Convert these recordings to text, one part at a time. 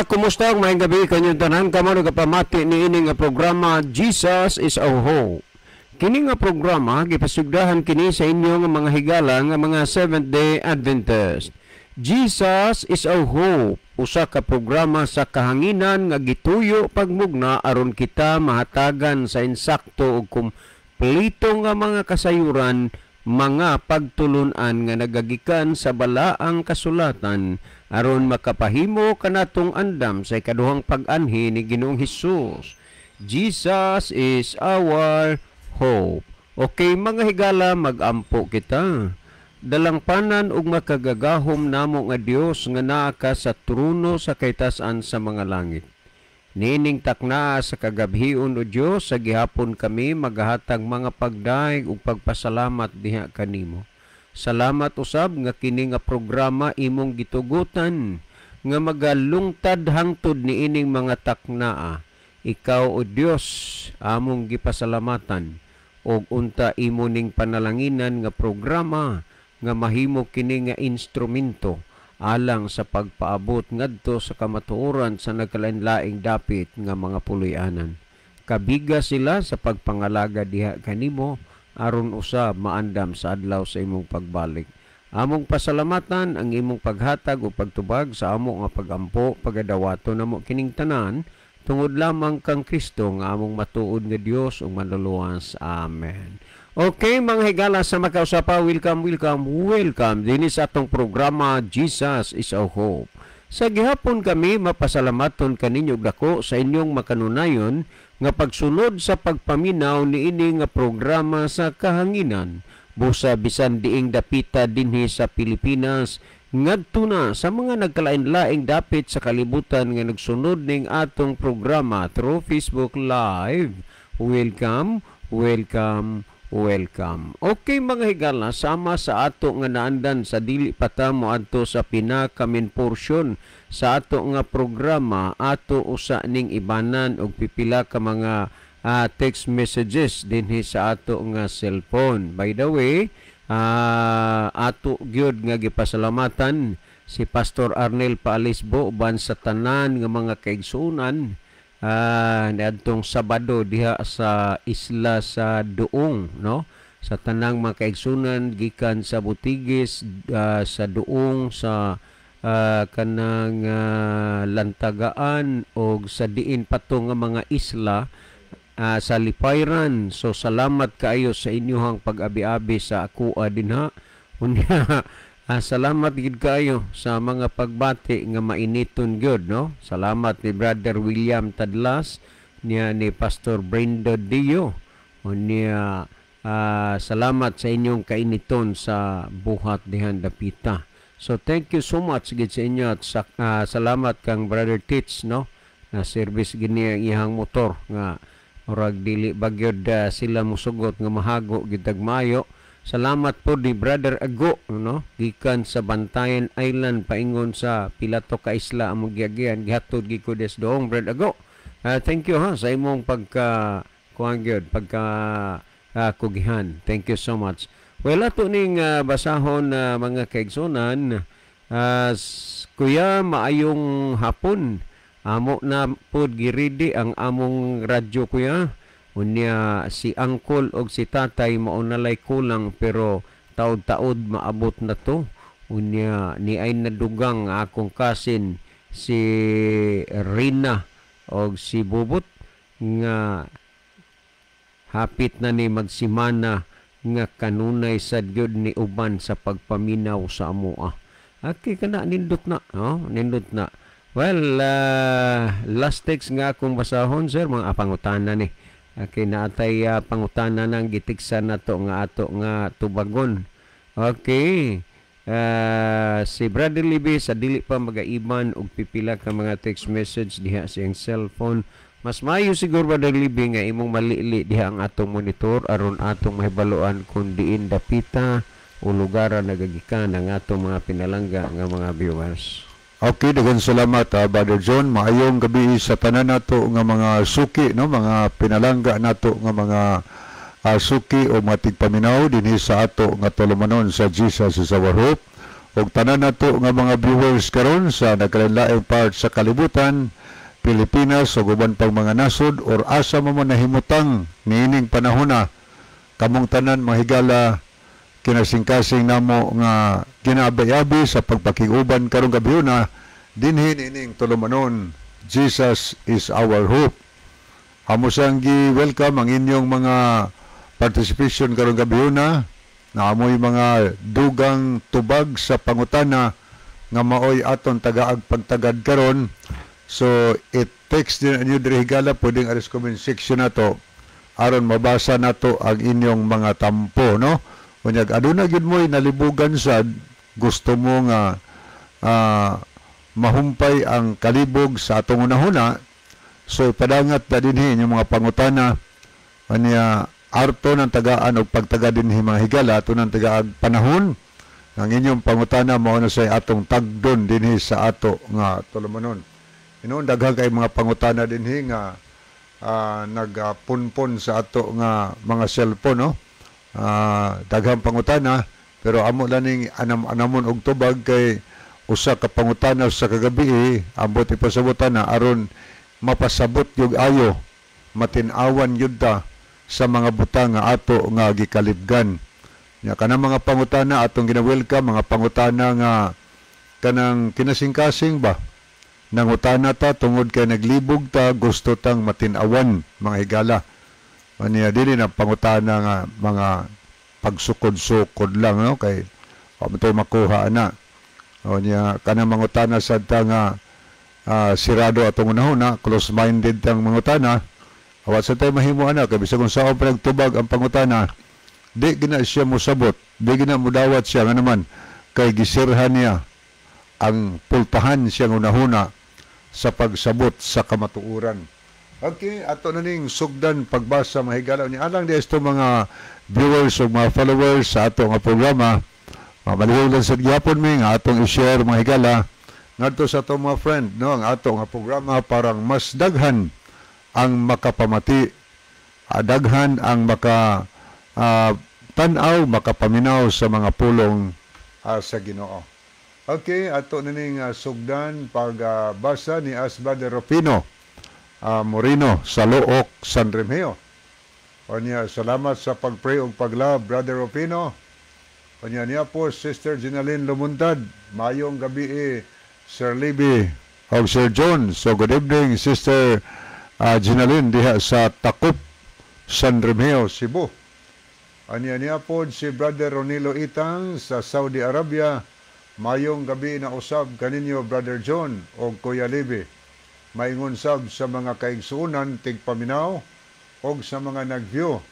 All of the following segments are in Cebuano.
Higala, kumusta? Maayong gabi kanyong tanan kamo nagapamati ni ini nga programa, Jesus is Our Hope. Kini nga programa gipasugdahan kini sa inyo nga mga higala nga mga Seventh Day Adventist. Jesus is Our Hope, usa ka programa sa kahanginan nga gituyo pagmugna aron kita mahatagan sa insakto ug kumpleto nga mga kasayuran, mga pagtulunan nga nagagikan sa balaang kasulatan aron makapahimo kanatong andam sa ikaduhang pag-anhi ni Ginoong Hesus. Jesus is our hope. Okay, mga higala, magampo kita. Dalangpanan ug makagagahom namo nga Dios nga naa ka sa trono sa kaytas-an sa mga langit. Niining takna sa kagabhion, o Dios, sa gihapon kami magahatag mga pagdaig ug pagpasalamat diha kanimo. Salamat usab nga kini nga programa imong gitugutan nga magalungtad hangtod niining mga taknaa. Ikaw, o Dios, among gipasalamatan og unta imo ning panalanginan nga programa nga mahimo kini nga instrumento alang sa pagpaabot ngadto sa kamatuoran sa nagkalain-laing dapit nga mga puloy-anan. Kabiga sila sa pagpangalaga diha kanimo aron usab maandam sa adlaw sa imong pagbalik. Among pasalamatan ang imong paghatag o pagtubag sa amo nga pagampo, pagadawato namo kining tanan tungod lamang kang Kristo nga among matuod nga Dios ug manluluwas. Amen. Okay, mga higala sa makausapa, welcome, welcome, welcome dinhi sa atong programa, Jesus is Our Hope. Sa gihapon kami mapasalamaton kaninyo dako sa inyong makanunayon nga pagsunod sa pagpaminaw niini nga programa sa kahanginan. Busa bisan diing dapita dinhi sa Pilipinas ngadto na sa mga nagkalain-laing dapit sa kalibutan nga nagsunod ning atong programa through Facebook Live. Welcome, welcome, welcome. Okay, mga higala, sama sa ato nga naandan sa dili pa ta moadto sa pinaka main portion sa ato nga programa, ato usa ning ibanan og pipila ka mga text messages dinhi sa ato nga cellphone. By the way, ato gyud nga gipasalamatan si Pastor Arnel Paalisbo uban sa tanan nga mga kaigsuonan niadtong Sabado diha sa isla sa Duong, no, sa tanang mga kaigsunan gikan sa Butigis, sa Duong, sa kanang Lantagaan og sa diin pa to nga mga isla, sa Lipayran. So salamat kaayo sa inyong pag-abi-abi sa akoa dinha. Unya salamat gid kaayo sa mga pagbati nga mainiton gyud, no. Salamat ni Brother William Tadlas niya, ni Pastor Brendo Dio. Unya salamat sa inyong kainiton sa buhat dihan dapita. So thank you so much gid sa inyo at salamat kang Brother Tits, no, na service gini ang iyang motor nga murag dili bagyod sila musugot nga mahago gid mayo. Salamat po ni Brother Ago, no, gikan sa Bantayan Island paingon sa Pilato ka isla among giagian, gihatod gid ko des doong. Brother Ago, thank you ha sa imong pagka kuan gyud, pagka kugihan. Thank you so much. Well, ato ning basahon na mga kaigsunan. Kuya, maayong hapon. Amo na pod giridi ang among radyo, kuya. Unya si angkol og si tatay mao nalay kulang, pero taod-taod maabot na to. Unya ni ay nadugang akong cousin si Rina og si Bubot nga hapit na ni magsimana nga kanunay sad gyud ni uban sa pagpaminaw sa amoa. Okay kana, nindot na, oh, nindot na. Well, last text nga akong basahon, sir, mga pangutana ni. Okay, naatay pangutana nang gitiksan na to nga ato nga tubagon. Okay. Si Brother Libby sa dili pa magaiban og pipila ka mga text message diha sa iyang cellphone. Mas maayo siguro, Brother Libby, nga imong malili diha ang atong monitor aron atong mahibaluan kung diin dapita o lugar nagagikan ang atong mga pinalangga nga mga viewers. Okay, daghang salamat, Brother John. Maayong gabi sa tanan nato nga mga suki, no, mga pinalangga nato nga mga suki o mga tigpaminaw dinhi sa ato nga tulumanon sa Jesus is Our Hope. Ug tanan nato nga mga viewers karon sa nagkalainlaing part sa kalibutan, Pilipinas ug uban pang mga nasod or asa mo mo nahimutang niining panahona, kamong tanan, mga higala, kinasingkasing namo nga ginaabay-abi sa pagpakig-uban karong gabhiona dinhi niining tulumanon, Jesus is Our Hope. Amo sang gi-welcome ang inyong mga participation karong gabhiona na amoy mga dugang tubag sa pangutana nga maoy aton tagaag pagtagad karon. So i-text din ninyo diri, higala, pwedeng aris comment section nato aron mabasa nato ang inyong mga tampo, no? Unyag aduna gyud mo'y nalibugan sad, gusto mo nga mahumpay ang kalibog sa atong hunahuna, so ipadangat na dinhi inyong mga pangutana. Anya arto ng tagaan og pagtaga dinhi, mga higala, ato ng tagaag panahon ang inyong pangutana mao na say atong tagdon dinhi sa ato nga tulumanon. Hinuon daghan kay mga pangutana dinhi nga nagpunpon sa ato nga mga cellphone, no? Daghang pangutana, pero amo lang ning anam-anamon og tubag kay usa ka pangutana sa kagabi ambot ipasabotan na aron mapasabot yung ayo, matin-awan yun ta sa mga butang nga ato nga gikalibgan. Nya kanang mga pangutana atong gina-welcome, mga pangutana nga kanang kinasingkasing ba, nangutana ta tungod kay naglibog ta, gusto tang matin-awan, mga higala. Aniya dili na pangutana nga mga pagsukod-sukod lang, no, kay wa mo to makuha ana. O niya kanang mangutana sad ta nga sirado atong unahuna, close-minded tang mangutana, awat sa tayo mahimo ana kay bisag kung saan pa nagtubag ang pangutana, di gina siya mosabot, di gina mudawat siya, nga naman kay gisirhan niya ang pultahan siyang unahuna sa pagsabot sa kamatuoran. Okay, ato na ning sugdan pagbasa, mga higala ni alang di isto mga viewers ug mga followers sa ato nga programa. Malihog lang sa gihapon mi nga atong i-share, mga higala, ngadto sa atong mga friend, no, ang ato nga programa parang mas daghan ang makapamati, daghan ang maka tan-aw, makapaminaw sa mga pulong sa Ginoo. Okay, ato na ning sugdan pagbasa ni as Brother Rufino Moreno sa Looc, San Remigio. O niya, salamat sa pag-pray ug pag-love, Brother Rufino. O niya niya po, Sister Ginaline Lumuntad. Mayong gabi eh, Sir Libby o Sir John. So good evening, Sister Ginaline diha sa Takup, San Remigio, Cebu. Anya niya po si Brother Ronilo Itang sa Saudi Arabia. Mayong gabi na usab kaninyo, Brother John o Kuya Libby. Maingon sab sa mga kaigsuonan tigpaminaw og sa mga nag-view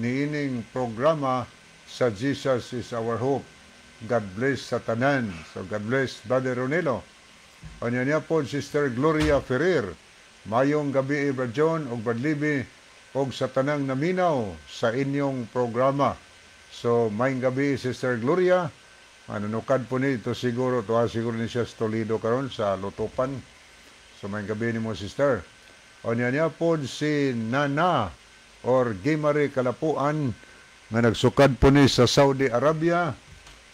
niining programa sa Jesus is Our Hope. God bless sa tanan. So God bless, Brother Ronilo. Anya niya po Sister Gloria Ferrer. Mayong gabi, Brother John og Brother Libby og sa tanang naminaw sa inyong programa. So mayong gabi, Sister Gloria. Manunukad po ni ito siguro, tuwa siguro ni siya sa Toledo karon sa Lutupan. So mayong gabi nimo, sister. O niya niya po si Nana or Gimari Kalapuan nga nagsukad po ni sa Saudi Arabia.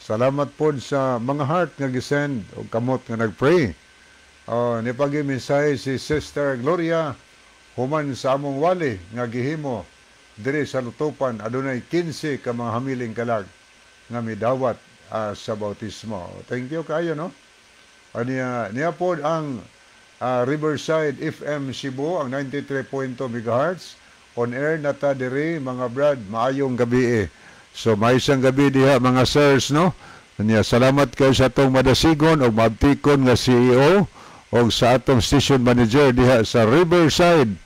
Salamat po sa mga heart nga gisend o kamot nga nagpray. O nipagi mensahe si Sister Gloria human sa among wali nga gihimo diri sa Lutupan, adunay 15 ka mga hamiling kalag nga midawat sa bautismo. Thank you kayo, no? Aniya niya po ang Riverside FM Cebu, ang 93.2 MHz. On air na ta diri, mga brad, maayong gabi eh. So may isang gabi diha, mga sirs, no? Aniya salamat kayo sa atong madasigon o maabtikon nga CEO o sa atong station manager diha sa Riverside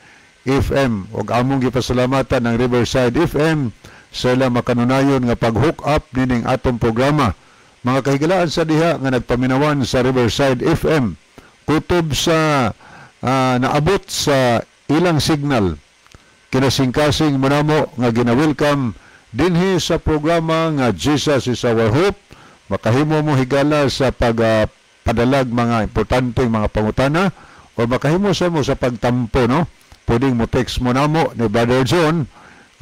FM og among gipasalamatan ang Riverside FM sa ilang makanunayon nga pag-hook up nining atong programa. Mga kahigalaan sa diha nga nagpaminawan sa Riverside FM, kutob sa naabot sa ilang signal, kinasingkasing manamo nga gina-welcome dinhi sa programa nga Jesus is Our Hope. Makahimo mo, higala, sa pag padalag mga importanteng mga pangutana o makahimo sa mo sa pagtampo, no? Pwedeng mo text mo namo ni Brother John.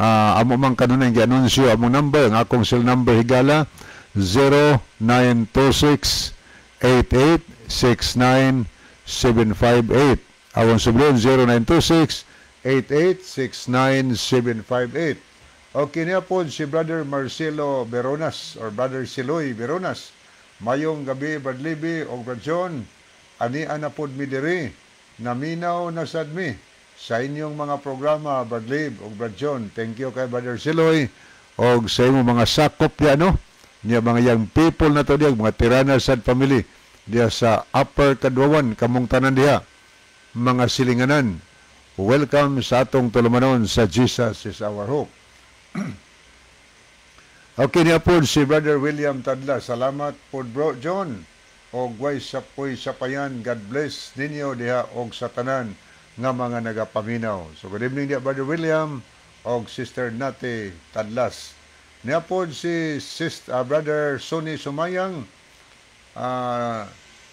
Amo man kanunay gi-anunsyo among number, ang akong cell number, higala. 0926 8869 758. Awang sublion, 0926 8869 758. Okay niya po si Brother Marcelo Veronas or Brother Siloy Veronas. "Mayong gabi, Brad Libby o Brad John. Ani ana pod mi diri. Naminaw na sad mi sa inyong mga programa, Brad Lib o Brad John." Thank you kay Brother Siloy og sa imong mga sakop diya, no? Niya mga young people na to diya, mga tirana sad family diya sa Upper Kadwawan, kamong tanan diha. Mga silinganan. Welcome sa atong tulumanon sa Jesus is Our Hope. Okay niya po si Brother William Tadla. "Salamat po, Bro John. Og way sa poy sa payan. God bless ninyo diha og sa tanan nga mga nagapaminaw." So good evening diha, Brother William og Sister Nati Tadlas. Niya po si Brother Sonny Sumayang.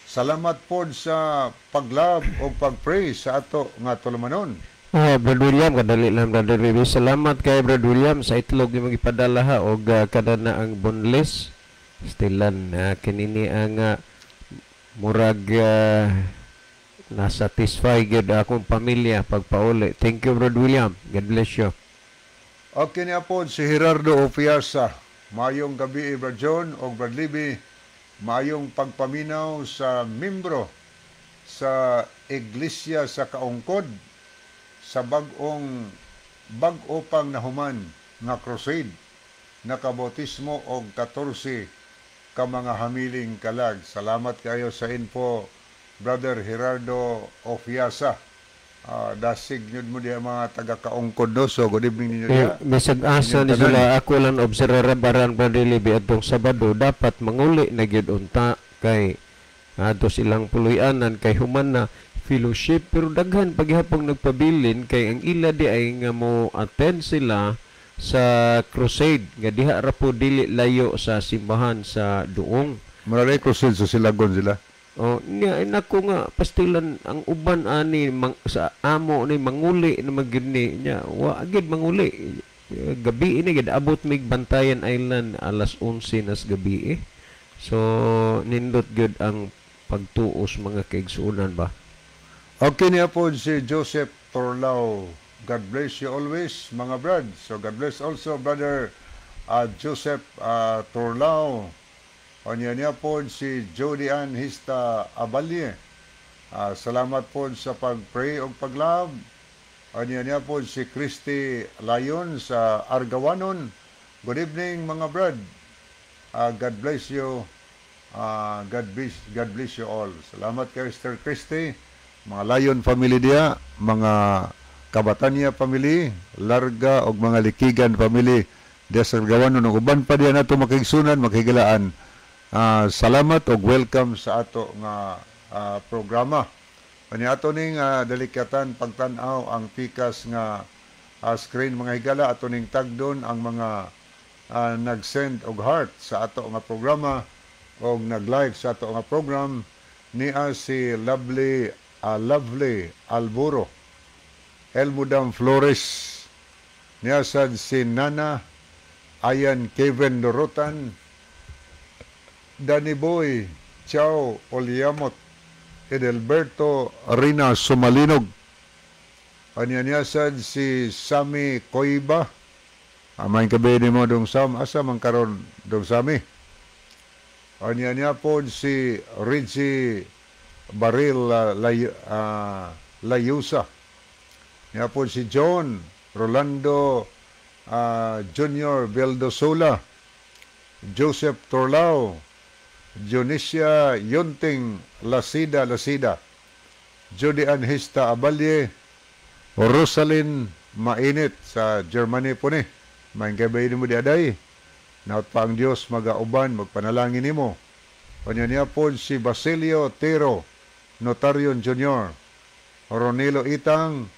"Salamat po sa pag-love o pag-pray sa ato nga tulumanon." Oh, Brad William, kadali lang, Brother Baby. Salamat kay Brad William sa itlog yung ipadala ha og kada na ang boneless. Stilan kinini ang murag na-satisfy gyud akong pamilya pagpauli. Thank you, Brad William. God bless you. Okay niya po si Gerardo Ofiasa. "Mayong gabi, Brad John o Brad Libby. Mayong pagpaminaw sa membro sa Iglesia sa Kaungkod sa bag-ong bag-o pang nahuman nga crusade. Nakabautismo og 14 ka mga hamiling kalag." Salamat kayo sa info, Brother Gerardo Ofiasa. Dasig nyud mo diha mga taga-Kaungkod, no? So good evening ninyo Eh, diha. Bisag asa ni Inyong tanan. Sila, ako lang obserbaran, Brother Libby, atong Sabado dapat manguli na gyud unta kay ato silang puloy-anan kay human na fellowship, pero daghan paghapong nagpabilin kay ang ila di ay nga mo attend sila sa crusade nga diha ra po, dili layo sa simbahan sa Duong. Mura crusade sa Silagon sila. Oh, niya nako nga pastilan ang uban ani mang, sa amo ni manguli na magyud ni niya wa agid manguli. Eh, gabi ini gid abot mig Bantayan Island alas 11 nas gabi eh. So nindot gyud ang pagtuos, mga kaigsuonan ba. Okay niya po si Joseph Torlao. "God bless you always, mga brad." So God bless also, Brother Joseph Torlao. O niya niya po si Jody Ann Hista Abalye. "Salamat po sa pag-pray o pag-love." O niya niya po si Christy Layon sa Argawanon. "Good evening, mga brad. God bless you. God bless you all." Salamat kay Sister Christy, mga Lion family diya, mga Kabatanya family, Larga og mga Likigan family diya sa Argawanon ug uban pa diya nato makigsunan, makigilaan. Salamat og welcome sa ato nga programa. Kanya ato ning delikatan pagtan-aw ang pikas nga screen, mga higala, ato ning tagdon ang mga nag-send og heart sa ato nga programa og nag-like sa ato nga program. Niya si Lovely Alburo, Elmudam Flores, niya sad si Nana Ayan, Kevin Dorotan, Danny Boy Chow Oliamot, Edelberto Rina Sumalinog. Kanya niya sad si Sami Koiba. Amay kabi ni mo, dong Sam. Asa man karon, dong Sami? Kanya niya po si Richie Baril Layusa. Niya po si John Rolando Junior Vildosola, Joseph Torlao, Dionisia Yunting Lasida Lasida, Judy Anhista Abalye, Rosalyn Mainit sa Germany po ni. May kabay mo di aday. Naot pa ang Diyos magauban, magpanalangin nimo. Kanya niya po si Basilio Tero, Notarion Jr., Ronilo Itang,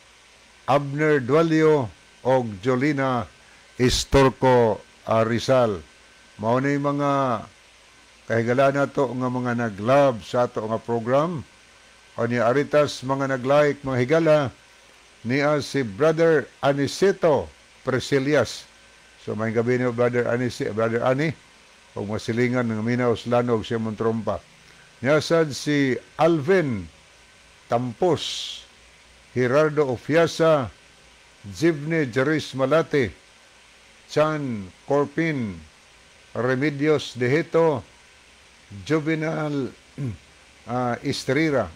Abner Dualio, og Jolina Istorco Rizal. Mao ni mga kahigala nato nga mga nag-love sa ato nga program. O ni Aritas mga nag-like, mga higala, niya si Brother Aniceto Presilias. So may gabi niyo, Brother Ani, Brother Ani. Og masilingan nga minaw sa lanog siya mong trompa. Niya sad si Alvin Tampos, Gerardo Ofiasa, Jivne Jeris Malate, Chan Corpin, Remedios Deheto, Juvenal Estrera,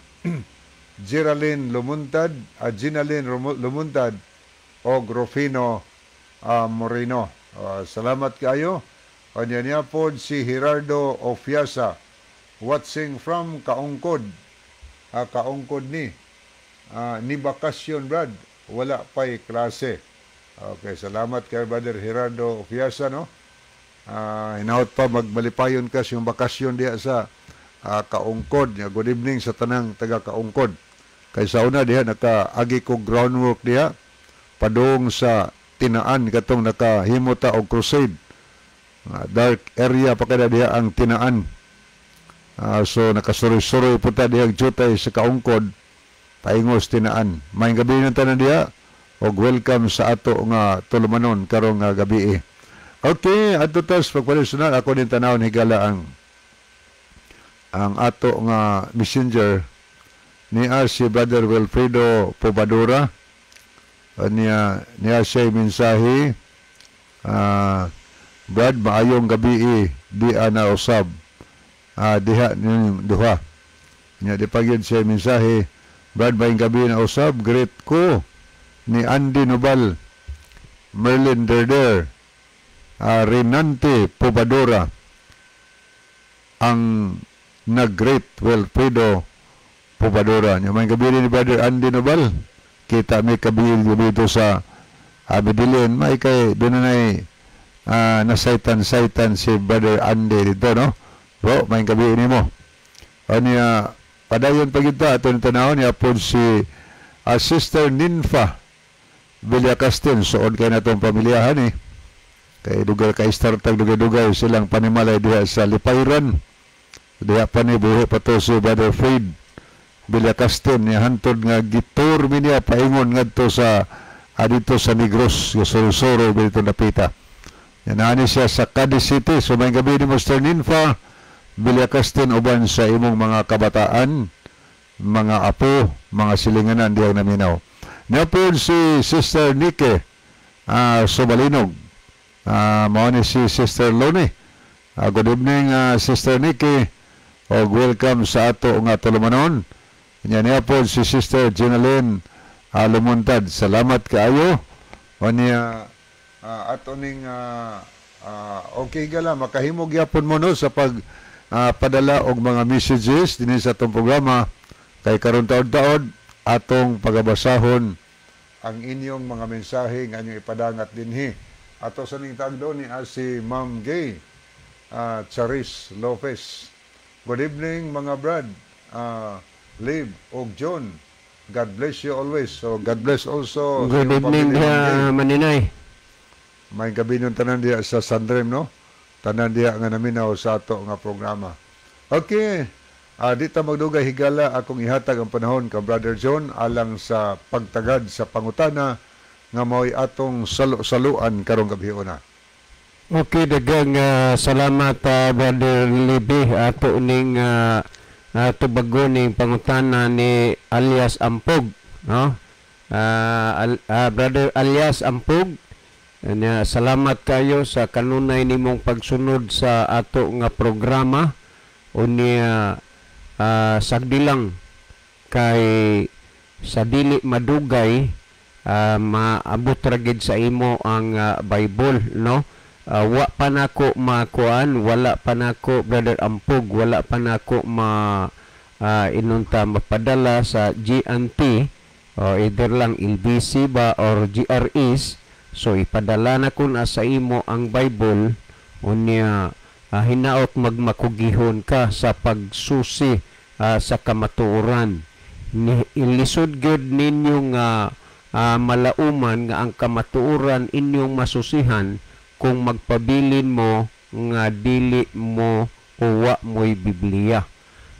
Geraldine Lumuntad, Ginalyn Lumuntad, o Rufino Moreno. Salamat kayo. Kanya niya po si Gerardo Ofiasa, watching from Kaungkod. Kaungkod ni. Ni bakasyon, Brad. Wala pa'y klase. Okay, salamat kay Brother Gerardo Ofiasa, no? Hinaot pa magmalipayon ka sa iyong bakasyon diha sa Kaungkod. Good evening sa tanang taga Kaungkod. Kay sa una diha nakaagi ko groundwork diha padung sa Tinaan katong nakahimo ta og crusade. Dark area pa kada diha ang Tinaan. So nakasuroy-suroy po ta diha jutay sa Kaungkod paingos Tinaan. Maayong gabi ng tanan diha og welcome sa ato nga tulumanon karong nga gabi. Okay, adto tas pagpalisunal ako din tanawon, higala, ang ato nga messenger ni si Brother Wilfredo Pobadura. Niya siya mensahe, "Brad, maayong gabi di ana usab diha ni duha." Niya di pagyud siya mensahe, "Brad, maayong gabi na usab, greet ko ni Andy Nobal, Merlin Derder, Renante Pobadora, ang nag-greet Wilfredo Pobadora." Nya maayong gabi ni Brother Andy Nobal. Kita mi kabil dito sa Abidilin. May kay doon na nasaitan-saitan si Brother Andy dito, no? Bro, maayong gabi nimo. Anya, padayon pa kita ato tanawon niya po si Sister Ninfa Villacastin. Suod kay natong pamilyahan eh. Kay dugay kay start dugay-dugay silang panimalay diha sa Lipayran. Diha pa ni buhi pa to si Brother Fred Villacastin niya hantod nga gitur mi niya paingon ngadto sa dito sa Negros, Soro-Soro dito napita. Yan ani siya sa Cadiz City. So maayong gabi ni Mr. Ninfa Villacastin uban sa imong mga kabataan, mga apo, mga silinganan diyang naminaw. Niya po si Sister Nike Sobalinog. Mao ni si Sister Loni. Good evening, Sister Nikki. Og welcome sa ato nga tulumanon. Nya niya po si Sister Ginalyn Lumuntad. Salamat kaayo. O niya ato ning okay gala makahimog gyapon mo, no, sa pag padala og mga messages dinhi sa atong programa kay karon taod-taod atong pagabasahon ang inyong mga mensahe nga inyong ipadangat dinhi. Ato sa ning tagdo ni si Ma'am Gay Charis Lopez. "Good evening, mga brad, Liv og John. God bless you always." So God bless also sa Good iyong evening, pamilya, Ma'am Gay. Maninay. Maayong gabi nung tanan diha sa Sandrem, no? Tanan diha nga naminaw sa ato nga programa. Okay. Di ta magdugay, higala, akong ihatag ang panahon ka Brother John alang sa pagtagad sa pangutana nga mao'y atong salo-saluan karong gabi una. Okay, daghang salamat, Brother Libby, ato ning tubagon ning pangutana ni alias Ampog, no? Brother alias Ampog. Nya, salamat kayo sa kanunay nimong pagsunod sa ato nga programa. Unya sagdi lang kay sa dili madugay maabot ra gid sa imo ang Bible, no? Wa pa nako makuan, wala pa nako, Brother Ampog, wala pa nako ma inunta mapadala sa J&T o either lang LBC ba or GREs. So ipadala na ko na sa imo ang Bible. Unya hinaot magmakugihon ka sa pagsusi sa kamatuoran. Ni ilisod gyud ninyo nga malauman nga ang kamatuoran inyong masusihan kung magpabilin mo nga dili mo o wa mo'y Biblia.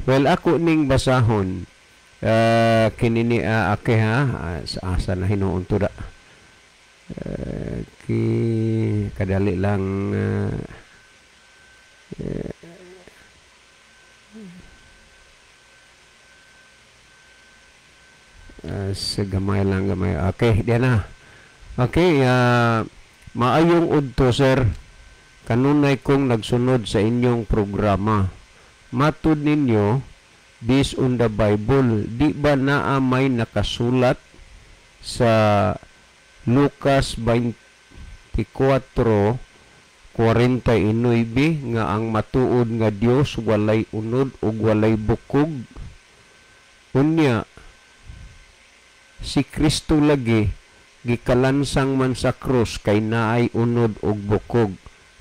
Well, ako ning basahon kini ni ake ha, sa asa na hinuon to da. Ki kadali lang. Sa gamay lang, gamay. Okay, diyan na. Okay, maayong udto, sir. Kanunay kong nagsunod sa inyong programa. Matud ninyo, based on the Bible, di ba naa may nakasulat sa Lucas 24:49 nga ang matuod nga Dios walay unod ug walay bukog? Unya si Kristo lagi gikalansang man sa krus kay naay unod ug bukog.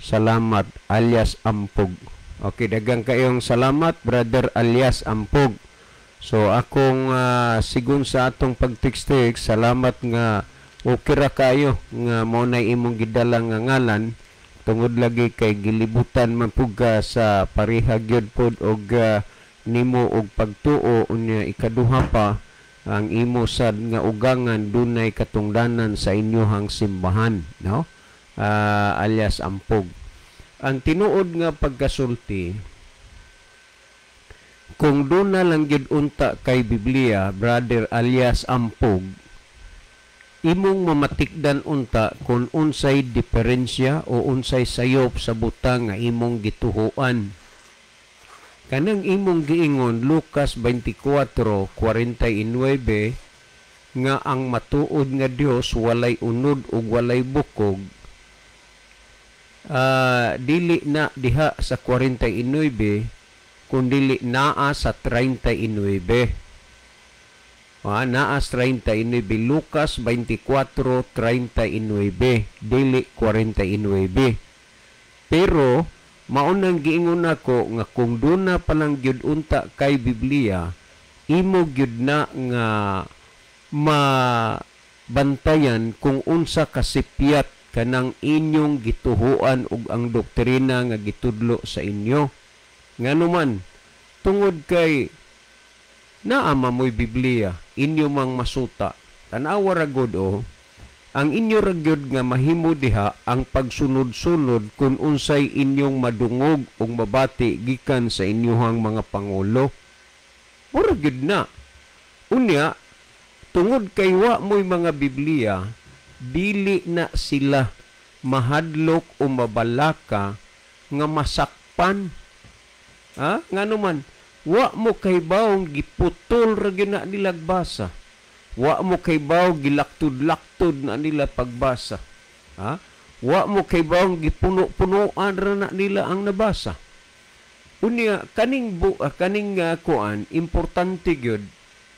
Salamat, alias Ampog. Okay, daghang kayong salamat, brother alias Ampog. So akong sigon sa atong pagtext, salamat nga okay ra kayo nga mao nay imong gidala nga ngalan, tungod lagi kay gilibutan man pud ka sa pareha gyud pod og nimo og pagtuo. Unya ikaduha pa, ang imo sad nga ugangan dunay katungdanan sa inyohang simbahan, no? Alias Ampog. Ang tinuod nga pagkasulti, kung duna lang gyud unta kay Biblia, brother alias Ampog, imong mamatikdan unta kung unsay diferensya o unsay sayop sa butang nga imong gituhuan. Kanang imong giingon Lucas 24:49 nga ang matuod nga Dios walay unod ug walay bukog, dili na diha sa 49 kun dili naa sa 39. Naa sa 39, Lucas 24:39, dili 49. Pero maunang giingon nako nga kung duna pa lang gyud unta kay Biblia, imo gyud na nga mabantayan kung unsa kasipyat kanang inyong gituhuan ug ang doktrina nga gitudlo sa inyo. Ngano man, tungod kay naa mo'y Biblia, inyo mang masuta. Tan-awa ra gud o, ang inyo ra gyud nga mahimo diha ang pagsunod-sunod kung unsay inyong madungog ug mabati gikan sa inyohang mga pangulo. Mura gyud na. Unya, tungod kay wa mo'y mga Biblia, dili na sila mahadlok o mabalaka nga masakpan. Ha? Ngano man, wa mo kaybawong giputol ra gyud na nila basa. Wa mo kaybaw gilaktod-laktod na nila pagbasa. Ha? Wa mo kaybaw gipuno-punuan ra na nila ang nabasa. Unya kaning kaning kuan, importante gyud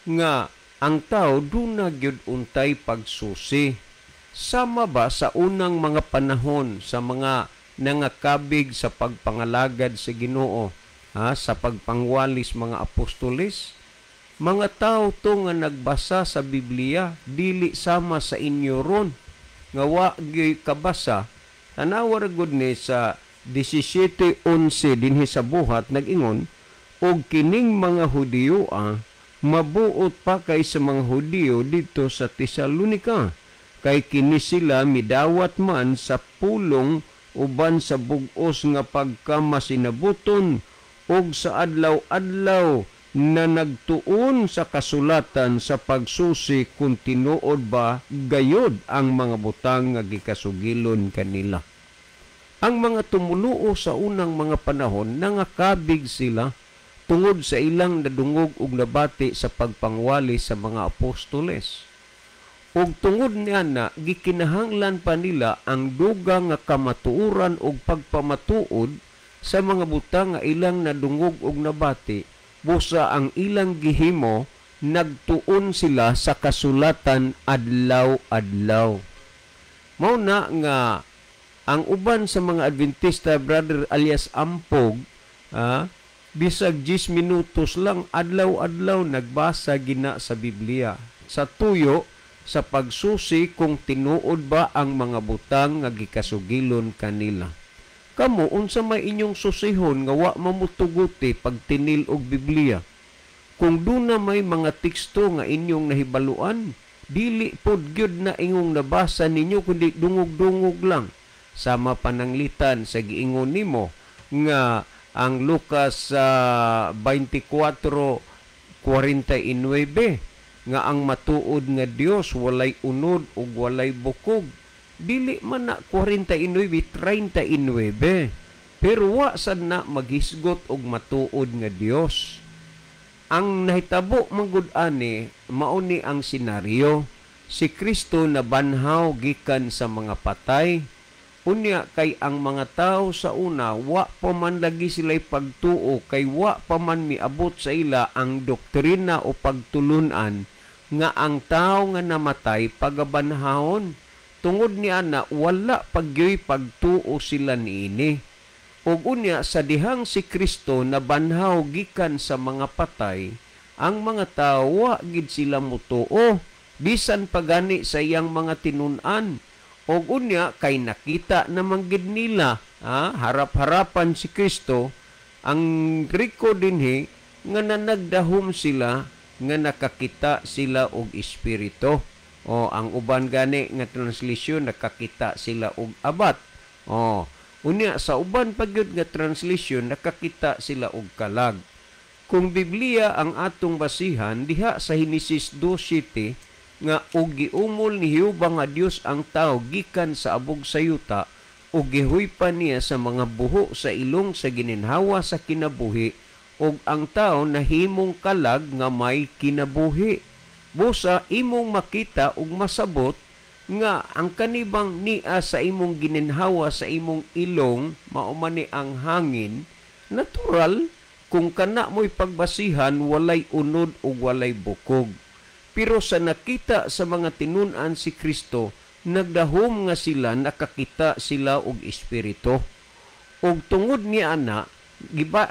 nga ang tao duna gyud untay pagsusi. Sama ba sa unang mga panahon sa mga nangakabig sa pagpangalagad sa Ginoo, ha, sa pagpangwalis mga apostoles? Mga tao to nga nagbasa sa Biblia, dili sama sa inyo ron nga wa gyud kabasa. Tanawa ra gud ni sa 17:11 dinhi sa Buhat, nag-ingon, og kining mga Hudiyo mabuot pa kay sa mga Hudiyo dito sa Tesalonika, kay kini sila midawat man sa pulong uban sa bug-os nga pagkamasinabuton ug sa adlaw-adlaw na nagtuon sa kasulatan sa pagsusi kung tinuod ba gayod ang mga butang nga gikasugilon kanila. Ang mga tumuluo sa unang mga panahon nangakabig sila tungod sa ilang nadungog ug nabati sa pagpangwali sa mga apostoles. Ug tungod niana, gikinahanglan pa nila ang duga nga kamatuoran ug pagpamatuod sa mga butang nga ilang nadungog ug nabati, busa ang ilang gihimo, nagtuon sila sa kasulatan adlaw-adlaw. Mao na nga ang uban sa mga Adventista, brother alias Ampog, bisag 10 minutos lang adlaw-adlaw nagbasa gina sa Biblia sa tuyo sa pagsusi kung tinuod ba ang mga butang nga gikasugilon kanila. Kamo, unsa may inyong susihon nga wa mamutuguti pagtinil og Biblia? Kung duna may mga teksto nga inyong nahibaluan, dili pod gyud na ingong nabasa ninyo kundi dungog-dungog lang. Sama pananglitan sa giingon nimo nga ang Lucas 24:49 nga ang matuod nga Dios walay unod ug walay bukog. Dili man na 49, 39. Pero wa sad na maghisgot og matuod nga Dios. Ang nahitabo manggod ani, mao ni ang senaryo. Si Kristo nabanhaw gikan sa mga patay. Unya kay ang mga tao sa una wa pa man lagi sila'y pagtuo kay wa pa man miabot sa ila ang doktrina o pagtulunan nga ang tao nga namatay pagabanhawon. Tungod ni ana wala pagyoy pagtuo sila niini. Ug unya sa dihang si Kristo nabanhaw gikan sa mga patay, ang mga tao wa gid sila motuo bisan pagani sa iyang mga tinun-an. Og unya kay nakita naman gid nila, harap-harapan si Kristo, ang Griko dinhi nga nanagdahom sila nga nakakita sila og espiritu. O ang uban gani nga translation nakakita sila og abat. O unya sa uban pa gyud nga translation nakakita sila og kalag. Kung Biblia ang atong basihan diha sa Henesis 2:7 nga og giumol ni Jehova nga Dios ang tao gikan sa abog sa yuta ug gihuypan niya sa mga buho sa ilong sa gininhawa sa kinabuhi ug ang tao nahimong kalag nga may kinabuhi. Busa imong makita ug masabot nga ang kanibang nia sa imong gininhawa sa imong ilong mao man ni ang hangin natural kung kana mo'y pagbasihan walay unod ug walay bukog. Pero sa nakita sa mga tinun-an si Kristo, nagdahom nga sila, nakakita sila og espiritu. Og tungod ni ana,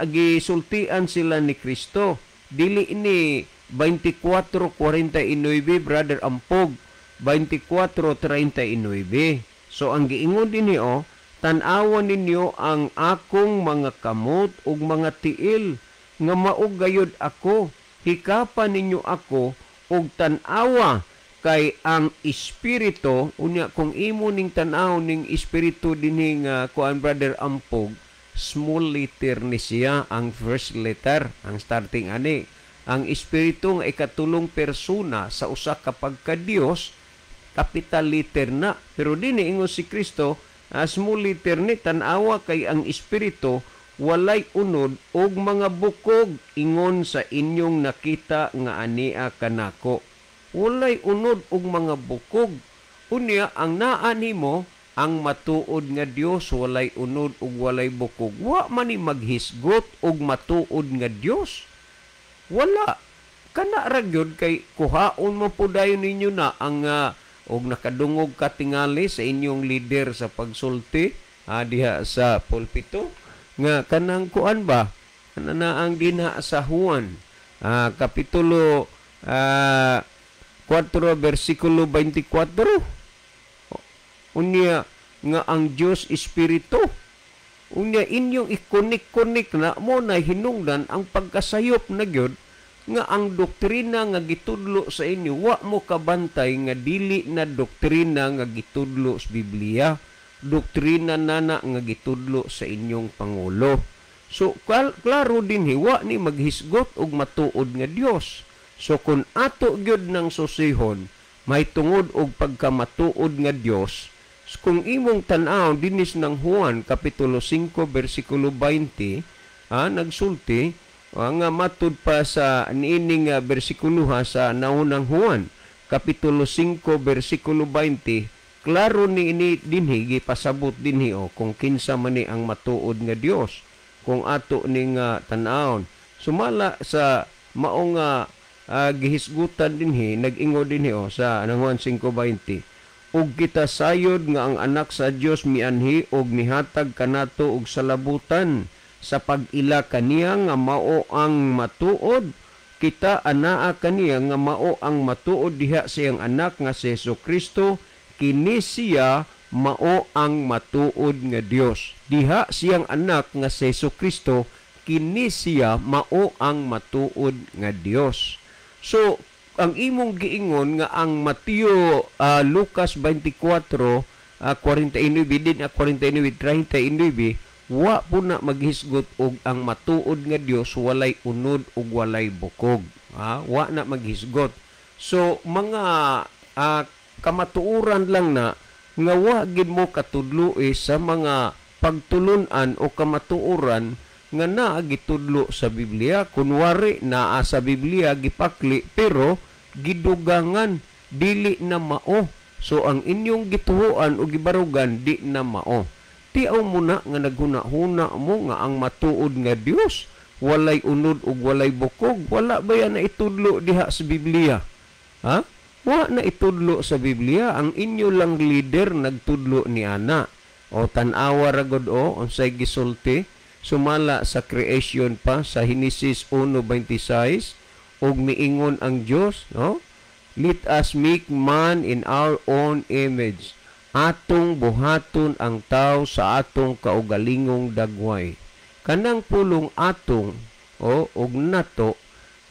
gisultian sila ni Kristo. Dili ni 24:49, Brother Ampog, 24:39. So ang giingon dinhi o, tan-awan ninyo ang akong mga kamot ug mga tiil nga mao gayud ako, hikapan ninyo ako og tan-awa kay ang espiritu. Unya kung imo ning tan-aw ning espiritu dinhi nga kuan, Brother Ampog, small letter ni siya ang first letter, ang starting ani. Ang espiritu nga ikatulong persona sa usa ka pagka-Dios, capital letter na. Pero dinhi ingon si Kristo, small letter ni, tan-awa kay ang espiritu walay unod og mga bukog ingon sa inyong nakita nga ania kanako. Walay unod og mga bukog. Unya ang naa nimo ang matuod nga Dios walay unod og walay bukog. Wa man ni maghisgot og matuod nga Dios. Wala. Kana ra gyud kay kuhaon man pud dayon ninyo na ang og nakadungog katingali sa inyong leader sa pagsulti diha sa pulpito nga kanang kuan ba kana na ang dinha sa Juan kapitulo 4 bersikulo 24. Unya nga ang Dios espiritu. Unya inyong ikunik-kunik na mo na hinungdan ang pagkasayop na gyud nga ang doktrina nga gitudlo sa inyo wa mo kabantay nga dili na doktrina nga gitudlo sa Biblia, doktrina nana nga gitudlo sa inyong pangulo. So klaro din hiwa ni maghisgot og matuod nga Dios. So kung ato gyud nang susihon may tungod og pagkamatuod nga Dios, kung imong tan-aw dinis ng Juan kapitulo 5 bersikulo 20, nagsulti nga matud pa sa niining bersikulo sa naunang Juan kapitulo 5 bersikulo 20, klaro ni ini dinhi gipasabot dinhi o kung kinsa man ni ang matuod nga Dios kung ato ning tan-awon. Sumala sa mao nga gihisgutan dinhi, nag-ingon dinhi o sa Juan 5:20, ug kita sayod nga ang anak sa Dios mianhi og mihatag kanato og salabutan sa pag-ila kaniya nga mao ang matuod. Kita anaa kaniya nga mao ang matuod diha sa iyang anak nga si Hesus Kristo, kini siya mao ang matuod nga Dios. Diha siyang anak nga si Hesus Kristo, kini siya mao ang matuod nga Dios. So ang imong giingon nga ang Mateo Lucas 24 49 din 49 39 Wa po na maghisgot og ang matuod nga Dios walay unod ug walay bukog. Ha? Wa na maghisgot. So mga kamatuoran lang na nga wa gid mo katudloe sa mga pagtulun-an o kamatuoran nga naa gitudlo sa Biblia. Kunwari naa sa Biblia gipakli pero gidugangan, dili na mao. So ang inyong gituhuan o gibarugan di na mao. Tiaw mo na nga naghuna-huna mo nga ang matuod nga Dios walay unod ug walay bukog. Wala ba yan na itudlo diha sa Biblia? Ha? Wa na itudlo sa Biblia. Ang inyo lang leader nagtudlo ni ana. O tan-awa ra gud o unsay gisulti sumala sa creation pa sa Henesis 1:26, ug miingon ang Dios, no? Let us make man in our own image. Atong buhaton ang tao sa atong kaugalingong dagway. Kanang pulong atong o og nato,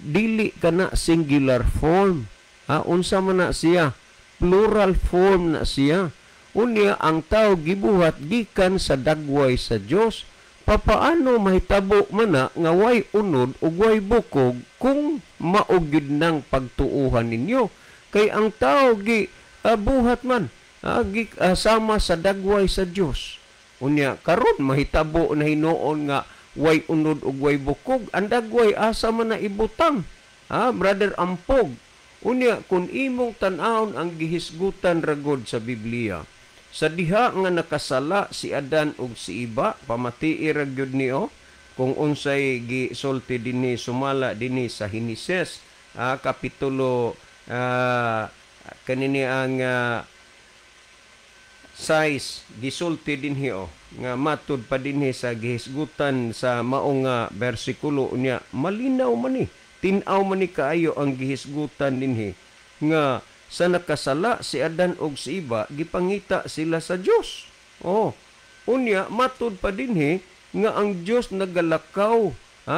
dili kana singular form. Ha, unsa man na siya? Plural form na siya. Unya ang tao gibuhat gikan sa dagway sa Dios. Papaano mahitabo man na nga way unod ug way bukog kung mao gyud nang pagtuuhan ninyo? Kay ang tao gi buhat man sama sa dagway sa Dios. Unya karon mahitabo na hinuon nga way unod ug way bukog, ang dagway asa man na ibutang? Ha, Brother Ampog? Unya kun imong tan-awon ang gihisgutan ragod sa Biblia, sa diha nga nakasala si Adan ug si Iba, pamatii ra gyud niyo kung unsay gisulti dinhi sumala dinhi sa Henesis kapitulo kanini ang 6, gisulti dinhi o nga matud pa dinhi sa gihisgutan sa mao nga bersikulo. Unya malinaw man ni, tin-aw man ni kaayo ang gihisgutan dinhi nga sa nakasala si Adan og si Iba, gipangita sila sa Dios. Oh, unya matud pa dinhi nga ang Dios nagalakaw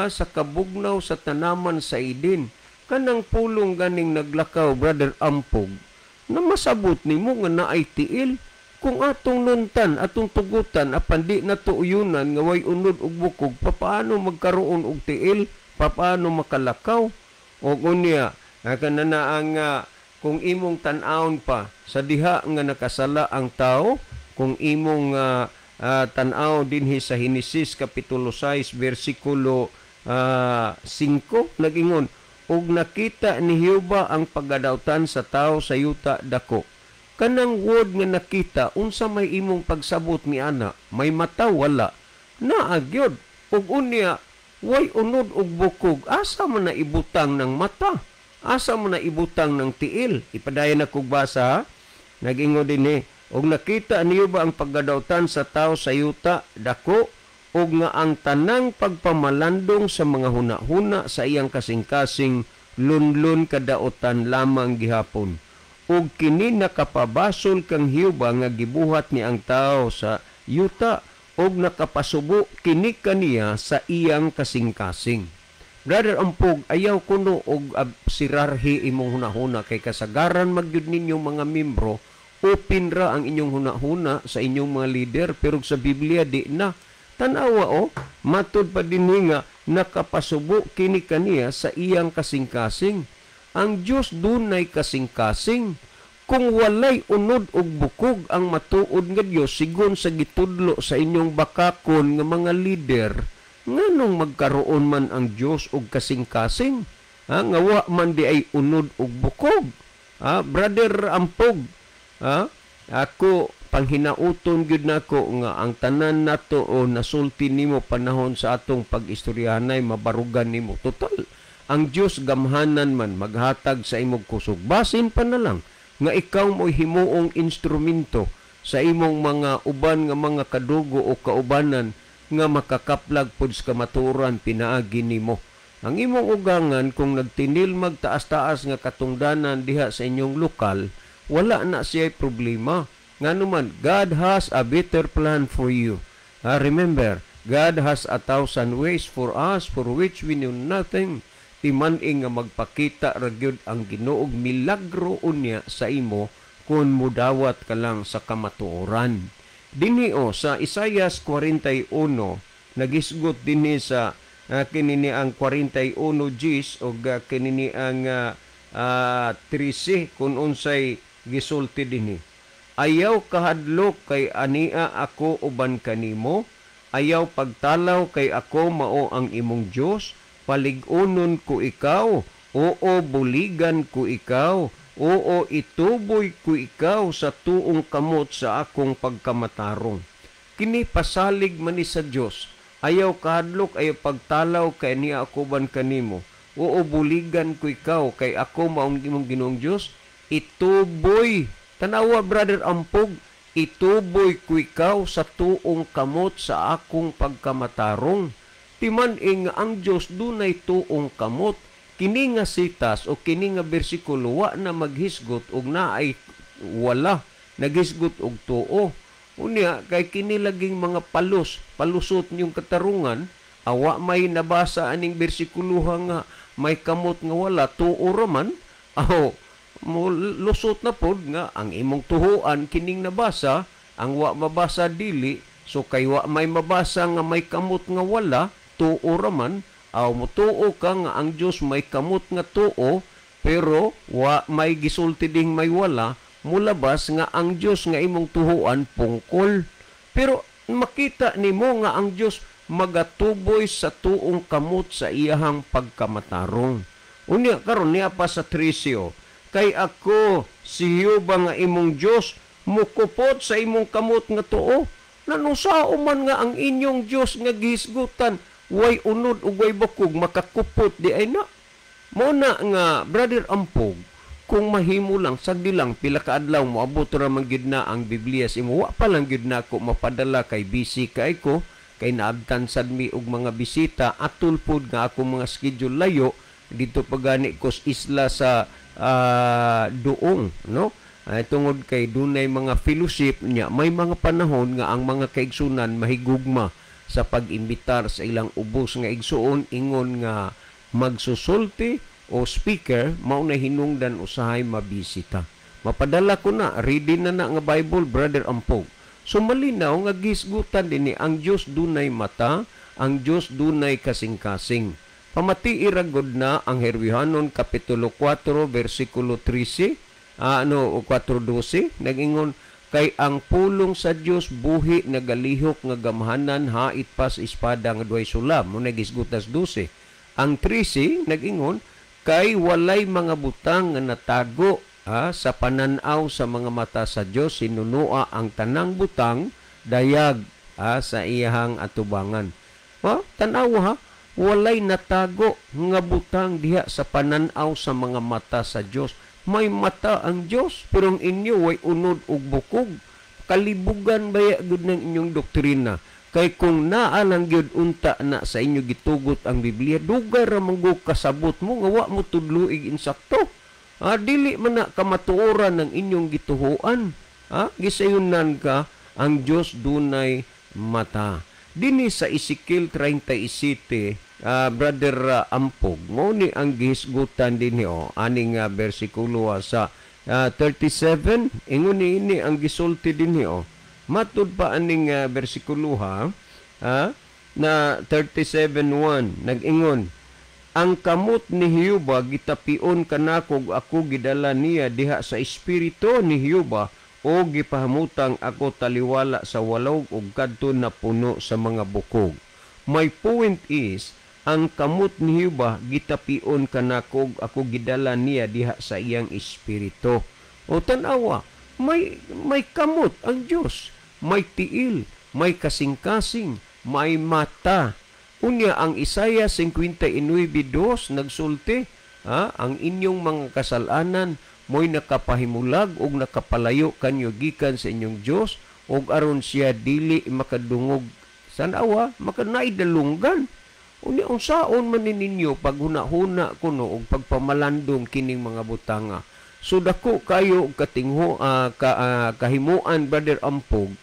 sa kabugnaw sa tanaman sa Eden. Kanang pulong ganing naglakaw, Brother Ampog, na masabot nimo nga naay tiil. Kung atong nuntan, atong tugutan, apan di na tuuyunan nga way unod og bukog, papaano magkaroon og tiil? Papaano makalakaw? O unya, kanana ang kung imong tan-awon pa sa diha nga nakasala ang tao, kung imong tan-aw dinhi sa Henesis kapitulo 6 bersikulo 5, nagingon, ug nakita ni Jehova ang paggadawtan sa tao sa yuta dako. Kanang word nga nakita, unsa may imong pagsabot ni ana? May mata wala? Naa gyud. Ug unya way unod og bukog, asa man na ibutang ng mata? Asa man na ibutang ng tiil? Ipadayon na kog basa, nagingon dinhi, og nakita niyo ba ang paggadawtan sa tao sa yuta dako, og nga ang tanang pagpamalandong sa mga huna-huna sa iyang kasing-kasing lunlun kadaotan lamang gihapon. Ug kini nakapabasol kang Jehova nga gibuhat ni ang tao sa yuta, og nakapasubo kini kaniya sa iyang kasing-kasing. Brother Ampog, ayaw kuno og sirarhi imong hunahuna kay kasagaran magyud ninyong mga membro, open ra ang inyong hunahuna sa inyong mga leader, pero sa Biblia di na. Tanawa o, matud pa dinhi nga nakapasubo kini kaniya sa iyang kasing-kasing. Ang Dios dunay kasing-kasing. Kung walay unod og bukog ang matuod nga Dios sigon sa gitudlo sa inyong bakakon nga mga leader, nganong magkaroon man ang Dios og kasing-kasing? Ha, nga wa man di ay unod og bukog. Ha, Brother Ampog, ha, ako panghinauton gyud nako nga ang tanan nato o nasulti nimo panahon sa atong pag-istoryahanay mabarugan nimo. Total, ang Dios gamhanan man maghatag sa imong kusog. Basin pa na lang nga ikaw mo'y himuong instrumento sa imong mga uban nga mga kadugo o kaubanan nga makakaplag pod sa kamatuoran pinaagi nimo. Ang imong ugangan kung nagtinil magtaas-taas nga katungdanan diha sa inyong lokal, wala na siya'y problema. Nganuman, God has a better plan for you. Remember, God has 1,000 ways for us for which we knew nothing. Timan-i nga magpakita ra gyud ang Ginoog milagro unya sa imo kung mudawat ka lang sa kamatuoran. Dinhi o sa Isaias 41, nagisgot dinhi sa kini ni ang 41 Gs og kini ni ang 13 kung unsay gisulti dinhi. Ayaw kahadlok kay ania ako uban kanimo, ayaw pagtalaw kay ako mao ang imong Dios, palig-unon ko ikaw, oo buligan ko ikaw, oo ituboy ko ikaw sa tuong kamot sa akong pagkamatarong. Kini pasalig man ni sa Dios. Ayaw kahadlok, ayaw pagtalaw kay ania ako uban kanimo. Oo buligan ko ikaw kay ako maong imong Ginoong Dios, ituboy. Tanawa, Brother Ampog, ituboy ko ikaw sa tuong kamot sa akong pagkamatarong. Timan nga ang Dios dunay tuong kamot. Kini nga sitas o kini nga bersikulo wa na maghisgot og naay wala naghisgot og tuo. Unya kay kini laging mga palos, palusot niyong katarungan, awa may nabasa aning bersikuloha nga may kamot nga wala, tuo raman, aw mo lusot na pod nga ang imong tuhuan kining nabasa, ang wa mabasa dili, so kay wa may mabasa nga may kamot nga wala, tuo raman, aw motuo ka nga ang Dios may kamot nga tuo, pero wa may gisulti ding may wala, mulabas nga ang Dios nga imong tuhuan pungkol. Pero makita nimo nga ang Dios magatuboy sa tuong kamot sa iyahang pagkamatarong. Unya karon niya pa sa 13, kay ako si Jehova nga imong Dios mukupot sa imong kamot nga tuo. Nanusao man nga ang inyong Dios nga gihisgutan way unod ug way bakog makakupot di ay na. Mo na nga, Brother Ampog, kung mahimo lang sagdi lang pila ka adlaw moabot ra man gyud na ang Biblia sa imo. Wa pa lang gyud nako mapadala kay busy kay ko, kay naabtan sad mi og mga bisita, atul pod nga akong mga schedule layo dito pa gani ko sa isla sa Duong, no? Ay, tungod kay dunay mga fellowship niya, may mga panahon nga ang mga kaigsunan mahigugma sa pag-imbitar sa ilang ubos nga igsuon ingon nga magsusulti o speaker, mao na hinungdan usahay mabisita. Mapadala ko na, ready na na nga Bible, Brother Ampog. So malinaw nga gisgutan dinhi ang Dios dunay mata, ang Dios dunay kasing-kasing. Pamatii ra gud na ang Herwihanon kapitulo 4 versikulo 13, ano 4:12, nag-ingon kay ang pulong sa Dios buhi nagalihok nga gamhanan hait pa sa espada nga duhay sulam, mo nagisgutas 12. Ang 13 nag-ingon kay walay mga butang nga natago sa pananaw sa mga mata sa Dios, sinunua ang tanang butang dayag sa iyahang atubangan. Ha, tan-aw ha, walay natago nga butang diha sa pananaw sa mga mata sa Dios. May mata ang Dios pero ang inyo way unod ug bukog. Kalibugan baya gud ng inyong doktrina. Kay kung naa lang gyud unta na sa inyo gitugot ang Biblia, dugay ra man gud kasabot mo nga wa mo tudloig insakto. Dili man na kamatuoran ng inyong gituhuan. Gisayunan ka ang Dios dunay mata. Dinhi sa Ezekiel 37, Brother Ampog, mo ni ang gihisgutan dinhi o aning bersikulo sa 37, ingon ni ini ang gisulti dinhi o. Matud pa aning bersikulo ha, na 37:1 nag-ingon, ang kamot ni Jehova gitapion kanako ug ako gidala niya diha sa espiritu ni Jehova o gipahamutang ako taliwala sa walog ug kadto na puno sa mga bukog. My point is, ang kamot ni Jehova gitapion kanako ug ako gidala niya diha sa iyang espiritu. O tan-awa, may kamot ang Dios, may tiil, may kasing-kasing, may mata. Unya ang Isaiah 59:2 nagsulti, ang inyong mga kasalanan mo'y nakapahimulag ug nakapalayo kanyo gikan sa inyong Dios ug aron siya dili makadungog. Sanawa, makanaidalunggan. Unya unsaon man ninyo paghuna-huna kuno og pagpamalandong kining mga butanga. So dako kayo og katingho kahimuan, Brother Ampog,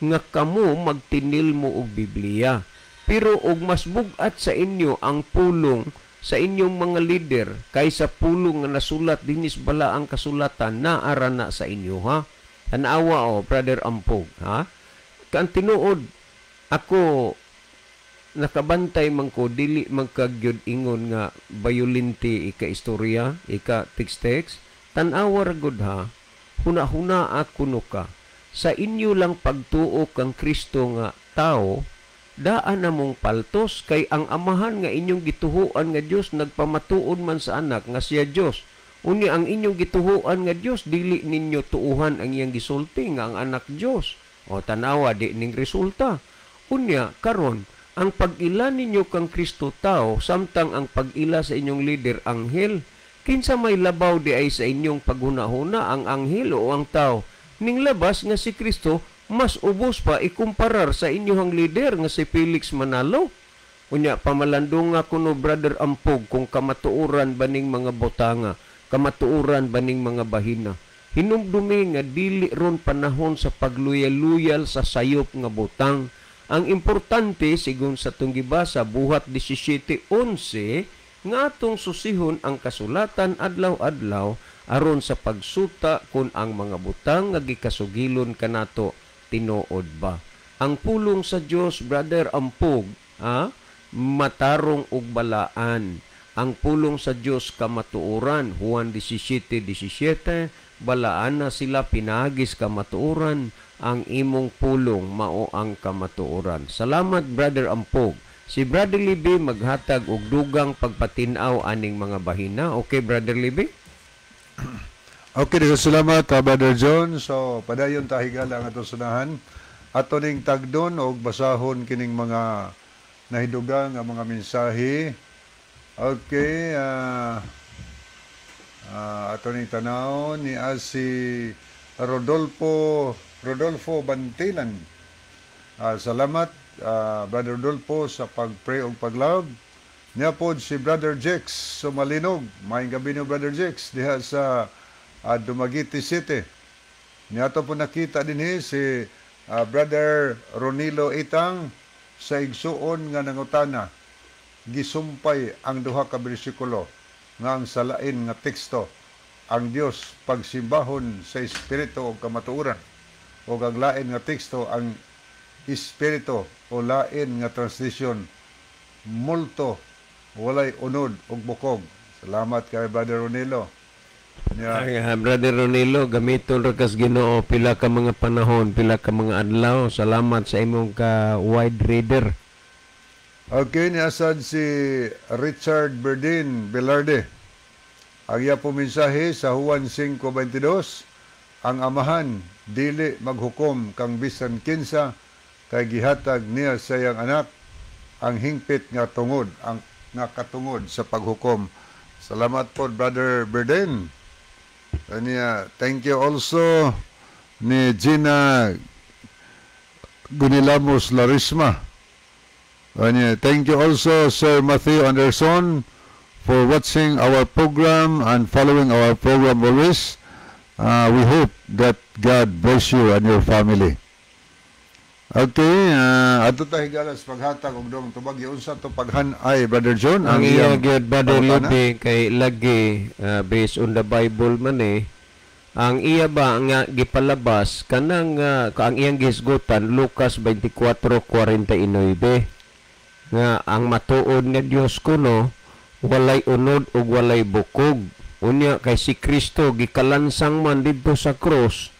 nga kamo magtinil mo og Biblia. Pero og mas bug-at sa inyo ang pulong sa inyong mga leader kaysa pulong nga nasulat dinis bala ang kasulatan, naara na sa inyo ha. Tanawa o, Brother Ampog, ha. Ka ang tinuod, ako nakabantay man ko, dili man ka gyud ingon nga bayolente ika istorya, ika text-text. Tan-awa ra gud ha, huna-huna ako no ka. Sa inyo lang pagtuo kang Kristo nga tao, daan na mong paltos kay ang amahan nga inyong gituhuan nga Dios nagpamatuod man sa anak nga siya Dios. Unya ang inyong gituhuan nga Dios, dili ninyo tuuhan ang iyang gisulti nga ang anak Dios. O tanawa di ning resulta. Unya karon ang pag-ila ninyo kang Kristo tao samtang ang pag-ila sa inyong leader anghel. Kinsa may labaw di ay sa inyong paghuna-huna, ang anghel o ang tao? Ning labas nga si Kristo mas ubos pa ikumparar sa inyong leader nga si Felix Manalo. Unya pamalandong nga kuno, Brother Ampog, kung kamatuoran ba ning mga botanga, kamatuoran ba ning mga bahina. Hinumdumi nga dili ron panahon sa pagluyal-luyal sa sayop nga butang. Ang importante sigon sa atong gibasa Buhat 17:11 nga atong susihon ang kasulatan adlaw-adlaw aron sa pagsuta kung ang mga butang nga gikasugilon kanato tinuod ba. Ang pulong sa Dios, Brother Ampog, matarong ug balaan. Ang pulong sa Dios kamatuoran, Juan 17:17, balaan na sila pinagis kamatuoran, ang imong pulong mao ang kamatuoran. Salamat, Brother Ampog. Si Brother Libby maghatag og dugang pagpatin-aw aning mga bahina. Okay, Brother Libby? Okay, daghang salamat, Brother John. So, padayon ta, higala, ang atong sunahan. Ato ning tagdon og basahon kining mga nahidugang nga mga mensahe. Okay, ato ning tanaw ni si Rodolfo Bantilan. Salamat, Brother Rodolfo, sa pag-pray og pag-love. Niya pod si Brother Jex Sumalinog. Maayong gabi niyo, Brother Jex, diha sa Dumaguete City. Niya po nakita dinhi si Brother Ronilo Itang sa igsuon nga nangutana, gisumpay ang duha ka bersikulo nga ang salain nga teksto ang Dios pagsimbahon sa espiritu ug kamatuoran ug ang lain nga teksto ang espiritu o lain nga translation multo, walay unod ug bukog. Salamat kay Brother Ronilo. Yeah. Ay, Brother Ronilo, gamiton ra kas Ginoo pila ka mga panahon, pila ka mga adlaw. Salamat sa imong ka wide reader. Okay, niasad si Richard Berdin Velarde. Ang iya po mensahe sa Juan 5:22, ang Amahan dili maghukom kang bisan kinsa kay gihatag niya sa iyang anak ang hingpit nga tungod ang nga katungod sa paghukom. Salamat po, Brother Berdin. Kanya, thank you also ni Gina Gunilamos Larisma. Kanya, thank you also, Sir Matthew Anderson, for watching our program and following our program always. We hope that God bless you and your family. Okay, ato ta, higala, sa paghatag og dong tubag. Unsa to paghan-ay, Brother John? Ang iya iyang gyud, Brother pangutana? Lupi, kay lagi based on the Bible man eh. Ang iya ba nga gipalabas kanang ang iyang gihisgutan Lucas 24:49 nga ang matuod nga Dios kuno walay unod ug walay bukog. Unya kay si Kristo gikalansang man didto sa krus,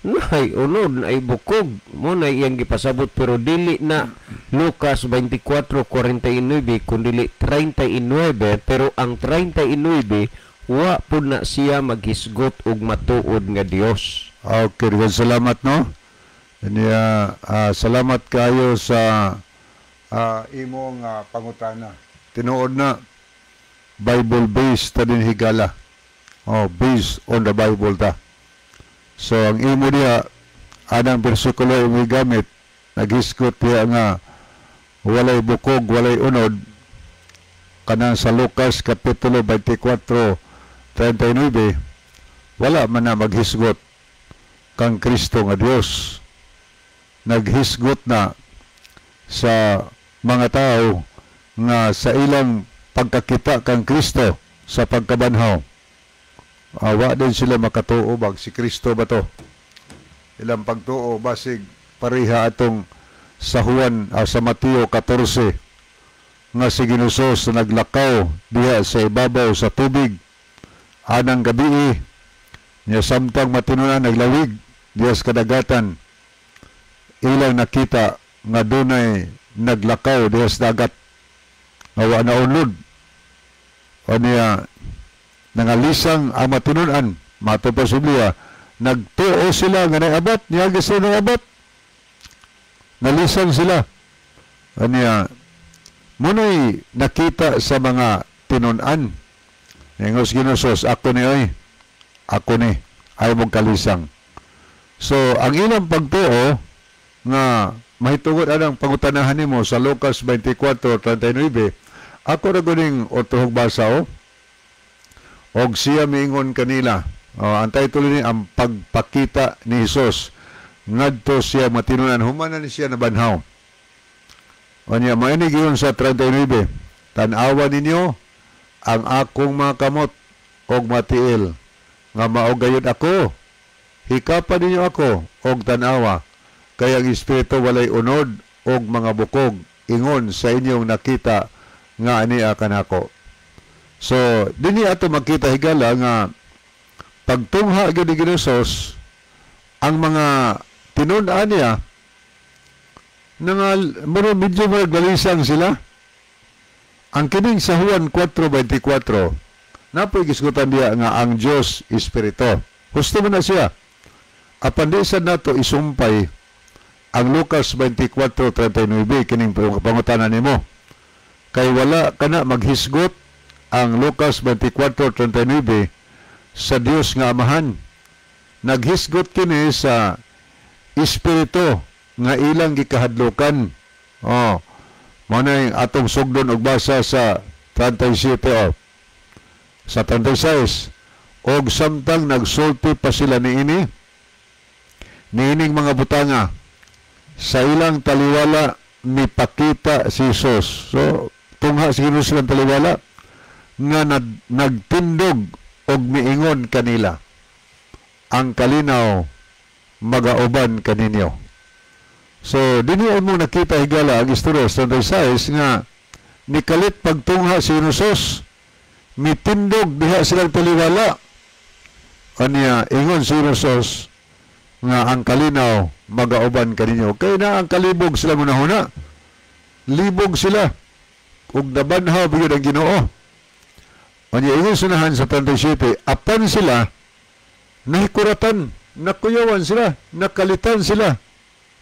nay unod, nay bukog. Mo na iyang gipasabot, pero dili na Lucas 24:49 kun dili 39, pero ang 39 wa pud na siya maghisgot og matuod nga Dios. Okay, daghang salamat, no. Niya, salamat kayo sa imong pangutana. Tinuod na Bible based ta din, higala. Oh, based on the Bible ta. So ang imo diha anang bersikulo imo gamit, naghisgot diha nga walay bukog, walay unod kanang sa Lucas kapitulo 24:39, wala man na maghisgot kang Kristo nga Dios. Naghisgot na sa mga tao nga sa ilang pagkakita kang Kristo sa pagkabanhaw, awa din sila makatuo bag si Kristo ba to. Ilang pagtuo basig pareha atong sa Juan, sa Mateo 14 nga si Ginosos na naglakaw diha sa ibabaw sa tubig anang gabi niya, samtang matinunan naglawig diha sa kadagatan, ilang nakita nga dunay naglakaw diha sa dagat nga wa na unod. O niya nangalisang ang matinunan, mato pa sa Biblia, nagtuo sila nga naiabat, niagi sila naiabat, nalisang sila. Aniya muna'y nakita sa mga tinunan. Ingos Ginosos, "Ako ni oy, ako ni, ay mong kalisang." So ang ilang pagtuo nga mahitungod anang pangutanahan nimo sa Lucas 24:39, ako ra guning otohog basa o. "Og siya miingon kanila." Oh, ang title ni ang pagpakita ni Hesus ngadto siya matinunan human na ni siya nabanhaw. Unya mainig yun sa 39, "Tan-awa ninyo ang akong mga kamot og matiil nga mao gayud ako. Hikapa ninyo ako og tan-awa, kay ang espiritu walay unod og mga bukog ingon sa inyong nakita nga ania kanako." So dinhi ato makita, higala, nga pagtungha gyud ni Ginosos, ang mga tinun-an niya nanga muro medyo maglalisang sila. Ang kining sa Juan 4:24, napoy gisgutan diya nga ang Dios espiritu. Husto man na siya. Apan di sad nato isumpay ang Lucas 24:39 kining pangutana nimo. Kay wala kana maghisgot ang Lucas 24:39 sa Dios nga Amahan. Naghisgot kini sa espiritu nga ilang gikahadlukan. Oh. Mao na yung atong sugdon og basa sa 37 oh. Sa 36, "Og samtang nagsulti pa sila niini niining mga butanga, sa ilang taliwala mipakita si Jesus." So tungha si Jesus silang taliwala nga nagtindog og miingon kanila, "Ang kalinaw magauban kaninyo." So dinhi mo nakita, higala, ang istorya sa 36 nga nikalit pagtungha si Jesus, mitindog diha silang taliwala. Anya ingon si Jesus nga ang kalinaw magauban kaninyo. Kay na ang kalibog sila munahuna. Libog sila ug nabanhaw gyud ang Ginoo. Anya ingon sunahan sa 37, apan sila nahikuratan, nakuyawan sila, nakalitan sila,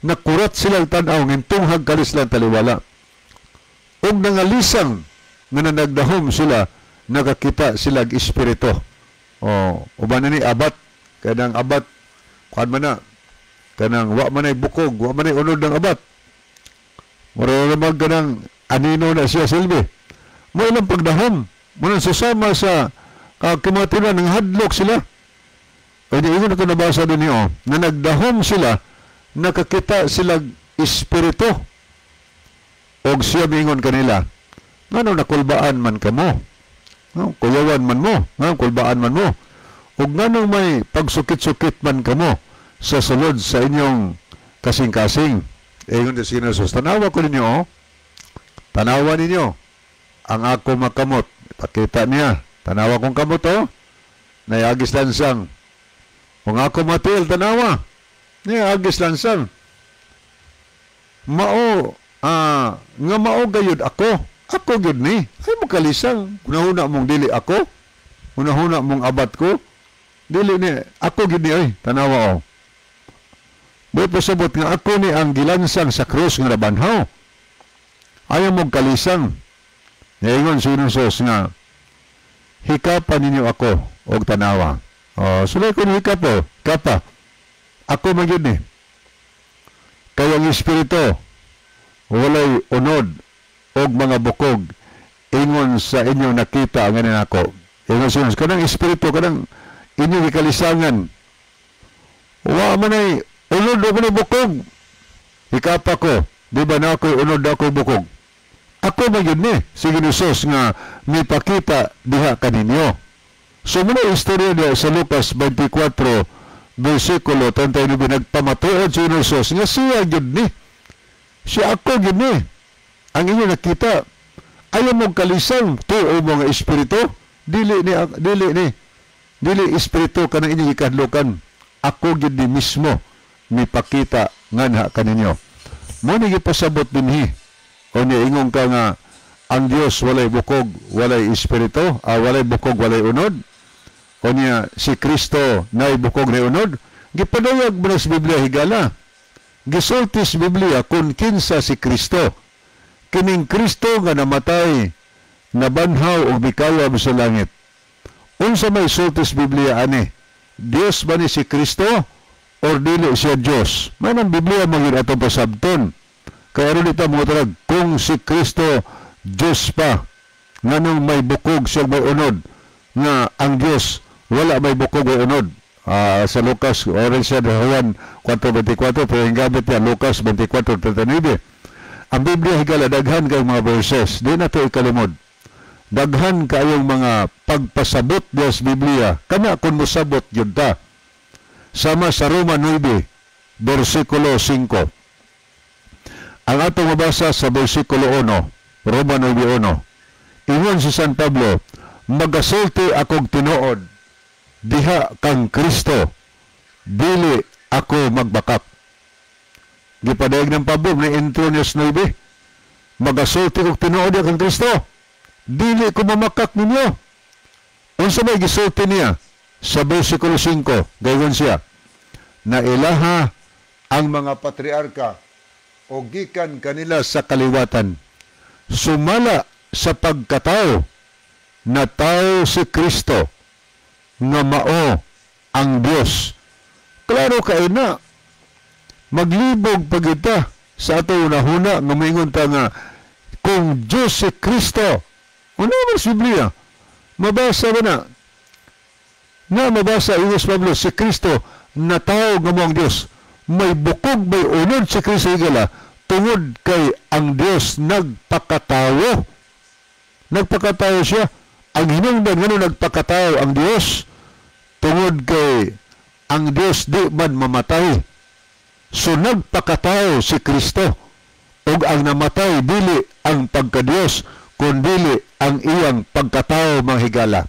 nakurat sila tan-aw ngintunghag kalis silang taliwala. Ug nangalisang nga nanagdahom sila, nakakita sila espiritu. Oh, uban na ni abat, kanang abat kuan man na, kanang wa man ay bukog, wa man ay unod ng abat. Mura naman kanang anino na siya silbi. Mo ilang pagdahom, mo nang susama sa kamatinan ng hadlok sila. O di ingon ito nabasa din niyo, na nagdahom sila, nakakita sila espiritu. Og siya mingon kanila, "Ngano nakulbaan man kamo? No, kuyawan man mo, ngano kulbaan man mo? Ug nganong may pagsukit-sukit man kamo sa sulod sa inyong kasing-kasing?" Ingon si Jesus, "Tanawa ko ninyo, oh. Tanawa ninyo ang ako makamot." Pakita niya, "Tanawa kong kamot, oh. Nayagis lansang. Kung ako matil, tanawa. Niagis lansang. Mao, nga mao gayud ako. Ako gyud ni. Ay mo kalisang. Hunahuna mong dili ako. Hunahuna mong abat ko. Dili ni, ako gyud ni oy. Tanawa oh. Buot pasabot nga ako ni ang gilansang sa krus nga nabanhaw. Ayaw mong kalisang." Niingon si Jesus nga, "Hikapan ninyo ako og tanawa." Oh, sulay ko ni hikap oh, kapa. "Ako man gyud ni. Kay ang espiritu walay unod og mga bukog ingon sa inyo nakita ang ganin ako." Ingon si Jesus, kanang espiritu, kanang inyong gikalisangan, wa man ay unod o man ay bukog. Hikapa ko, di ba na ako'y unod, ako'y bukog? Ako man yun ni, si Jesus nga mipakita diha kaninyo. So muna istorya niya sa Lucas 24, versikulo 39, nagpamatuod si Jesus nga siya gyud ni. Siya ako gyud ni. Ang inyo nakita, ayaw mong kalisang tuo mo nga espiritu, dili ni dili ni dili espiritu kanang inyong gikahadlokan. Ako gyud ni mismo mipakita nganha kaninyo. Mo ni gipasabot dinhi. O ni ingon ka nga ang Dios walay bukog, walay espiritu, walay bukog, walay unod. O niya si Kristo nay bukog nay unod. Gipadayag mo na sa Biblia, higala. Gisulti sa Biblia kung kinsa si Kristo. Kining Kristo nga namatay, nabanhaw ug mikayab sa langit. Unsa may sulti sa Biblia ani? Dios ba ni si Kristo or dili siya Dios? May nang Biblia magyud atong pasabton. Kaya rin ito mga tarag, kung si Kristo Diyos pa, nganong may bukog siya may unod, nga ang Diyos wala may bukog o unod. Sa Lucas, orange siya Juan 4:24, pero yung gamit niya, Lucas 24:39. Ang Biblia, higala, daghan kay mga verses, di na ito ikalimod. Daghan kayong mga pagpasabot niya sa Biblia, kana kung mosabot yun ta. Sama sa Roma 9, versikulo 5. Ang atong mabasa sa versikulo 1, Roma 9:1. Ingon si San Pablo, "Magasulti akong tinuod diha kang Kristo, dili ako magbakak." Gipadayag ng Pablo ni intro niya sa 9. Magasulti og tinuod diha kang Kristo, dili ko mamakak ninyo. Unsa may gisulti niya sa versikulo 5? Gayon siya, na ilaha ang mga patriarka o gikan kanila sa kaliwatan. Sumala sa pagkatao, na tao si Kristo nga mao ang Dios. Klaro kay na maglibog pagita sa ato unahuna nga moingon ta nga kung Dios si Kristo. Una man sa Biblia, mabasa ba na? Na mabasa ingos Pablo, si Kristo na tao nga mao ang Dios. May bukog, may unod si Kristo, higala, tungod kay ang Dios nagpakatawo. Nagpakatawo siya. Ang hinungdan ngano nagpakatawo ang Dios, tungod kay ang Dios di man mamatay. So nagpakatawo si Kristo, ug ang namatay dili ang pagka-Dios kundili ang iyang pagkatao, mga higala.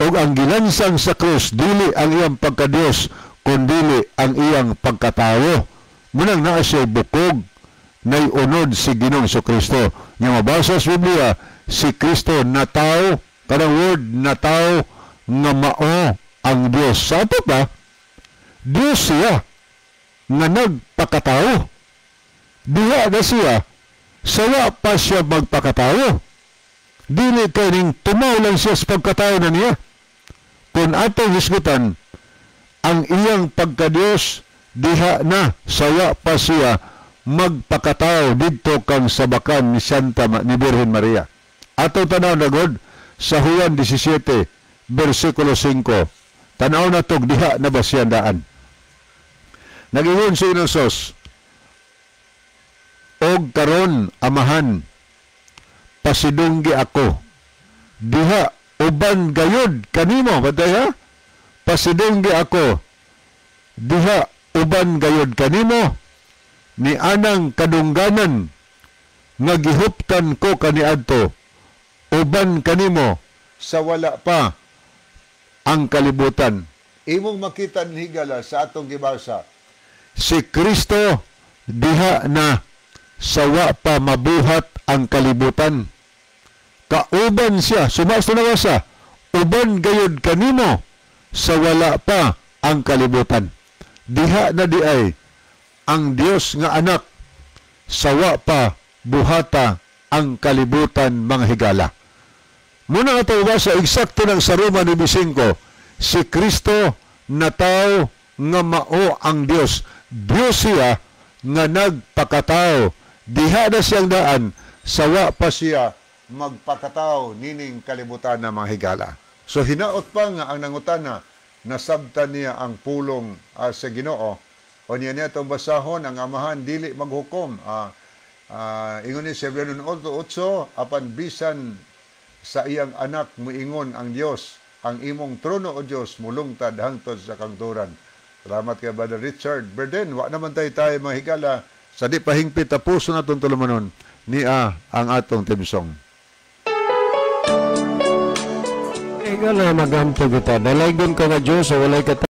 Ug ang gilansang sa krus dili ang iyang pagka-Dios kundili ang iyang pagkatao. Munang naa siya bukog nay unod si Ginoong Kristo. Nga mabasa sa Biblia, si Kristo na tao, kanang word na tao nga mao ang Dios. Sa ato pa, Dios siya nga nagpakatao. Diha na siya, sawa pa siya magpakatao. Dili kay ning tumaw lang siya sa pagkatao na niya. Kung atong hisgutan, ang iyang pagkadiyos diha na sawa pa siya magpakatao didto kang sabakan ni Santa ni Birhen Maria. Ato tanaw na god sa Juan 17 versikulo 5. Tanaw na tog diha na ba siya daan. Nag-ingon si Inosos, "Og karon, Amahan, pasidunggi ako diha uban gayud kanimo." Batay ha? "Pasidunggi ako diha uban gayud kanimo ni anang kadungganan nga gihuptan ko kaniadto uban kanimo sa wala pa ang kalibutan." Imong makita, higala, sa atong gibasa, si Kristo diha na sawa pa mabuhat ang kalibutan. Kauban siya, sumas na sa uban gayud kanimo sa wala pa ang kalibutan. Diha na di ay ang Dios nga anak sawa pa buhata ang kalibutan, mga higala. Muna ato sa eksakto ng sa Roma 9:5, si Kristo na tao nga mao ang Dios. Dios siya nga nagpakatao. Diha na siyang daan, sawa pa siya magpakatao nining kalibutan na, mga higala. So hinaot pa nga ang nangutana, nasabtan niya ang pulong sa Ginoo. O niya niya itong basahon, ang Amahan dili maghukom. Ingon ni sa Hebreo 8:8, apan bisan sa iyang anak muingon ang Dios, Ang imong trono, O Dios, mulungtad hangtod sa kangturan. Salamat kay Brother Richard Berden. Wa naman tayo tayo mga higala sa di pa hingpit tapuson atong tulumanon niya ang atong theme song. Higala, magampo kita. Dalaygon ka nga Diyos sa walay.